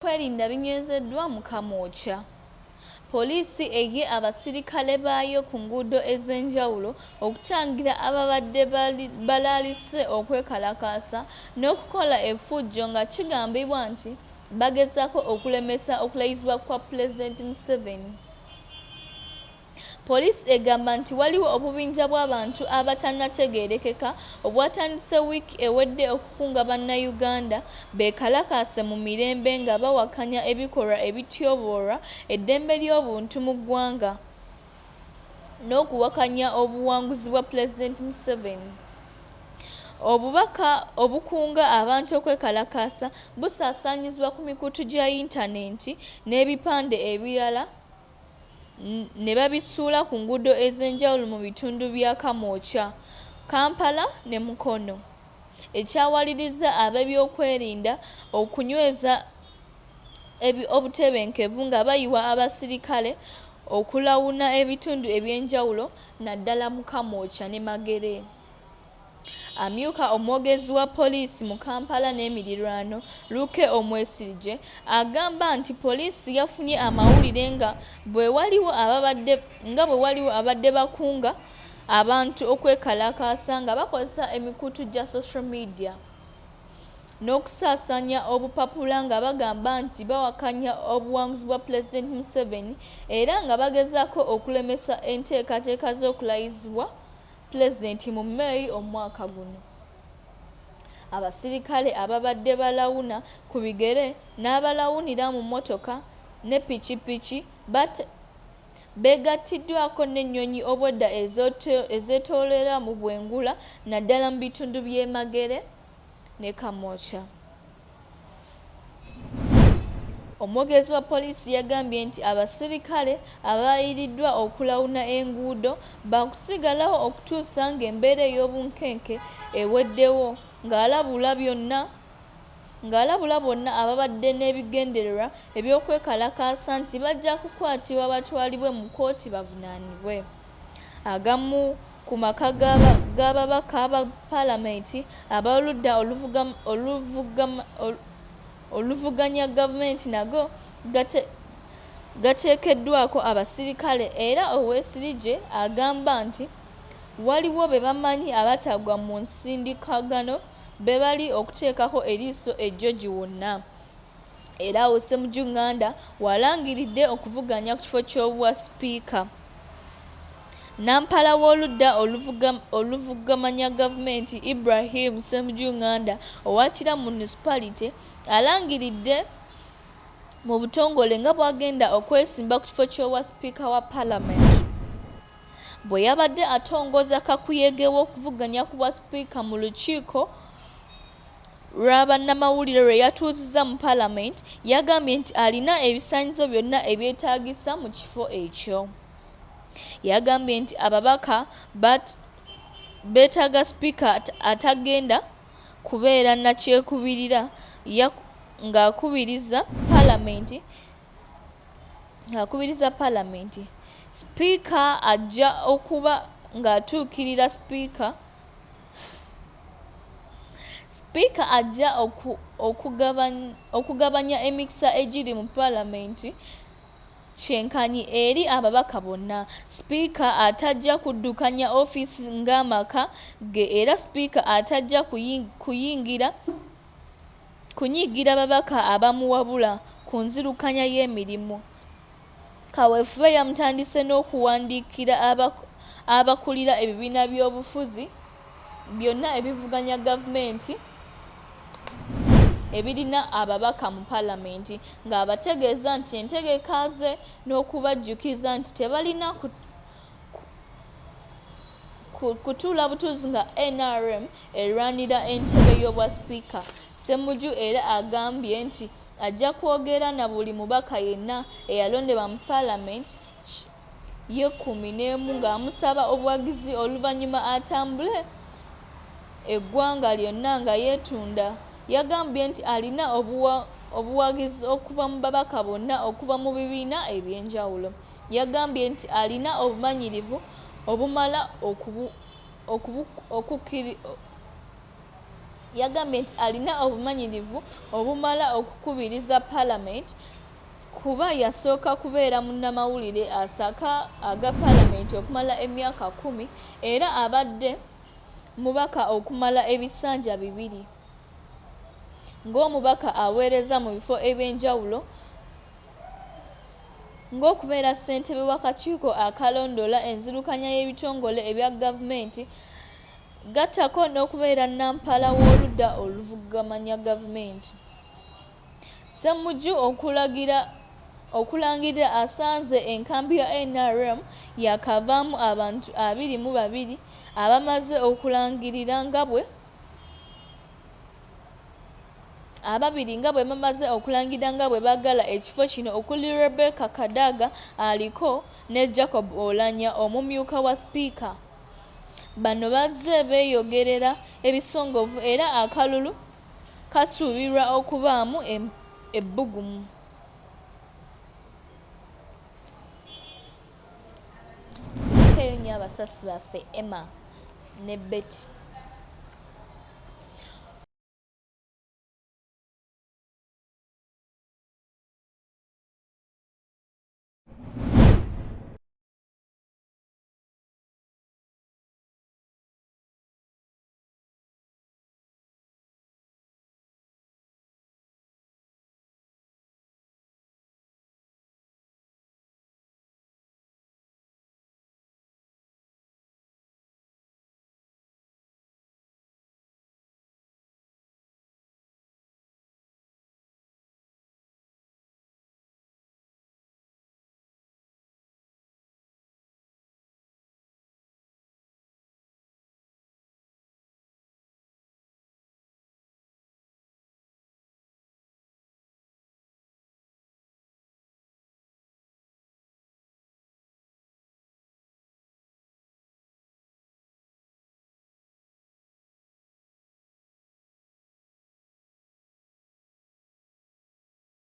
Ebyokwerinda binywezeddwa mu Kamwokya. Poliisi eyiye abasirikale baayo ku nguudo ez'enjawulo okutangira ababadde balaalise okwekalakaasa n'okukola effujjo nga kigambibwa nti bagezaako okulemesa okulayizibwa kwa Pulezidenti Museveni. Poliisi egamba nti waliwo obubinja bw'abantu abatannategeerekeka obwatandise wiiki ewedde okukunga bannayuganda beekalakaase mu mirembe nga bawakanya ebikolwa ebityoboola eddembe ly'obuntu mu ggwanga n'okuwakanya obuwanguzi bwa Pulezidenti Museveni. Obubaka obukunga abantu okwekalakaasa busaasaanyizibwa ku mikutu gya yintanenti n'ebipande ebirala ne babisuula ku nguudo ez'enjawulo mu bitundu bya Kamwokya, Kampala ne Mukono ekyawalirizza ab'ebyokwerinda okunyweza obutebenkevu nga bayiwa abasirikale okulawuna ebitundu eby'enjawulo naddala mu Kamwokya ne Magere. Amyuka omwogezi wa poliisi mu Kampala n'emirirwano, Luke Omwesigye agamba nti poliisi yafunye amawulire nga bwe waliwo ababadde bakunga abantu okwekalakaasa nga bakozesa emikutu gya social media n'okusaasaanya obupapula nga bagamba nti bawakanya obuwanguzi bwa Pulezidenti Museveni era nga bagezaako okulemesa enteekateeka z'okulayizibwa Pulezidenti mu May omwaka guno. Abasirikale ababadde balawuna ku bigere n'abalawunira mu mmotoka ne pikipiki beegattiddwako n'ennyonyi obwedda ezeetooloolera mu bwengula naddala mu bitundu by'e Magere ne Kamwokya. Omwogezi wa poliisi yagambye nti abasirikale abayiiriddwa okulawuna enguudo baakusigalawo okutuusa ng'embeera ey'obunkenke eweddewo ng'alabula bonna ababadde n'ebigendererwa eby'okwekalakaasa nti bajja kukwatibwa batwalibwe mu kkooti bavunaanibwe. Agamu ku maka g'ababaka ba Palamenti ab'oludda oluvuganya gavumenti nago gateekeddwako abasirikale era Owoyesigyire agamba nti waliwo be bamanyi abatagwa mu nsindikagano be bali okuteekako eriiso ejjogi wonna. Era awo Ssemujju Nganda w'alangiridde okuvuganya ku kifo ky'obwa sipiika. Nampala w'oludda oluvugamanya gavumenti Ibrahim Ssemujju Nganda owa Kira Municipality alangiridde mu butongole nga bw'agenda okwesimba ku kifo ky'obwa sipiika wa Palamenti. Bwe yabadde atongoza kakuyege w'okuvuganya ku bwa sipiika mu lukiiko lwa bannamawulire lwe yatuuzizza mu Palamenti, yagambye nti alina ebisaanyizo byonna ebyetaagisa mu kifo ekyo. Yagambye nti ababaka beetaaga sipiika atagenda kubeera na kyekubirira ng'akubiriza Palamenti. Sipiika ajja okuba ng'atuukirira sipiika Sipiika ajja okugabanya emikisa egiri mu Palamenti kyenkanyi eri ababaka bonna. Sipiika atajja kuddukanya ofiisi ng'amaka ge era sipiika atajja kunyiigira babaka abamuwabula ku nzirukanya y'emirimu. Kaweefube yamutandise n'okuwandiikira abakulira ebibiina by'obufuzi byonna ebivuganya gavumenti ebirina ababaka mu Palamenti ng'abategeeza nti entegeka ze n'okubajjukiza nti tebalina kutuula butuuzi nga NRM erwanira entebe y'obwa sipiika. Ssemujju era agambye nti ajja kwogera na buli mubaka yenna eyalondebwa mu Palamenti y'e11 ng'amusaba obuwagizi oluvannyuma atambule eggwanga lyonna nga yeetunda. Yagambye nti alina obuwagizi okuva mu babaka bonna okuva mu bibiina eby'enjawulo. Yagambye nti alina obumanyirivu obumala Yagambye nti alina obumanyirivu obumala okukubiriza Palamenti kuba yasooka kubeera munnamawulire asaka aga Palamenti okumala emyaka kkumi era abadde mubaka okumala ebisanja bibiri. Ng'omubaka aweerezza mu bifo eby'enjawulo ng'okubeera ssentebe w'akakiiko akalondoola enzirukanya y'ebitongole ebya gavumenti gattako n'okubeera nnampala w'oludda oluvuganya gavumenti. Ssemujju okulangirira asanze enkambi ya NRM yaakavaamu abantu 22 abamaze okulangirira nga bwe Ababiri nga bwe bamaze okulangirira nga bwe baagala ekifo kino okuli Rebecca Kadaga aliko ne Jacob Oulanyah omumyuka wa sipiika. Bano bazze beeyogerera ebisongovu era akalulu kasuubirwa okubaamu ebbugumu. Mpeeyo nnyo abasasi baffe Emma ne Betty.